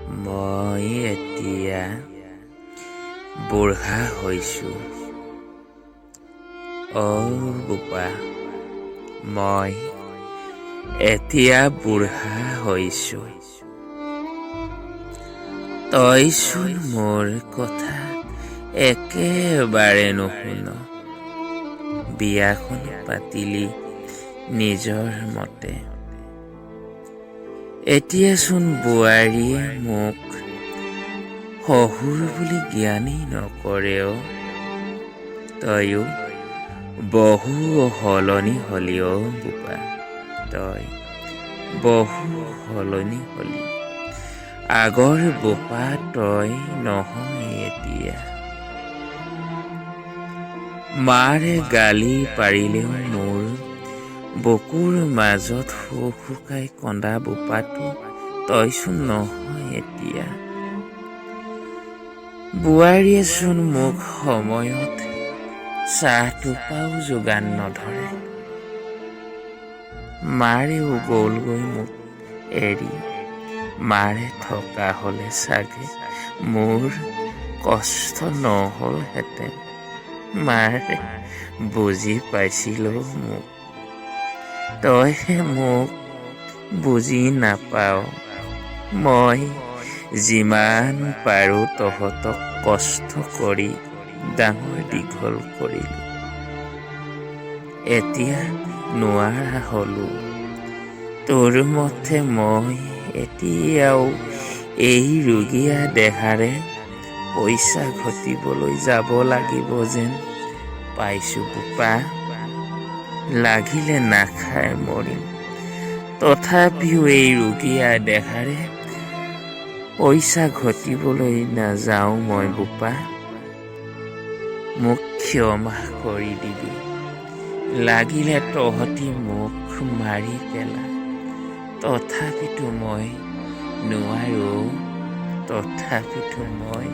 মই এতিয়া বুঢ়া হৈছোঁ। অ' বোপা, মই এতিয়া বুঢ়া হৈছোঁ। তইচোন মোৰ কথা একেবাৰে নুশুন। বিয়াখন পাতিলি নিজৰ মতে। এতিয়াচোন বোৱাৰীয়ে মোক শহুৰ বুলি জ্ঞানেই নকৰে অ'। তয়ো বহু সলনি হলি অ' বোপা, তই বহু সলনি হলি। আগৰ বোপা তই নহয় এতিয়া। মাৰে গালি পাৰিলেও মোৰ বুকুৰ মাজত হুকহুকাই কন্দা বোপাটো তইচোন নহয় এতিয়া। বোৱাৰীয়েচোন মোক সময়ত চাহটোপাও যোগান নধৰে। মাৰেও গ'লগৈ মোক এৰি। মাৰে থকা হ'লে চাগে মোৰ কষ্ট নহ'লহেঁতেন। মাৰে বুজি পাইছিল অ' মোক। তইহে মোক বুজি নাপাৱ। মই যিমান পাৰোঁ তহঁতক কষ্ট কৰি ডাঙৰ দীঘল কৰিলোঁ। এতিয়া নোৱাৰা হ'লো। তোৰ মতে মই এতিয়াও এই ৰুগীয়া দেহাৰে পইচা ঘটিবলৈ যাব লাগিব যেন পাইছোঁ বোপা। লাগিলে নাখাই মৰিম, তথাপিও এই ৰুগীয়া দেহাৰে পইচা ঘটিবলৈ নাযাওঁ মই বোপা। মোক ক্ষমা কৰি দিবি। লাগিলে তহঁতি মোক মাৰি পেলা, তথাপিতো মই নোৱাৰোঁ অ', তথাপিতো মই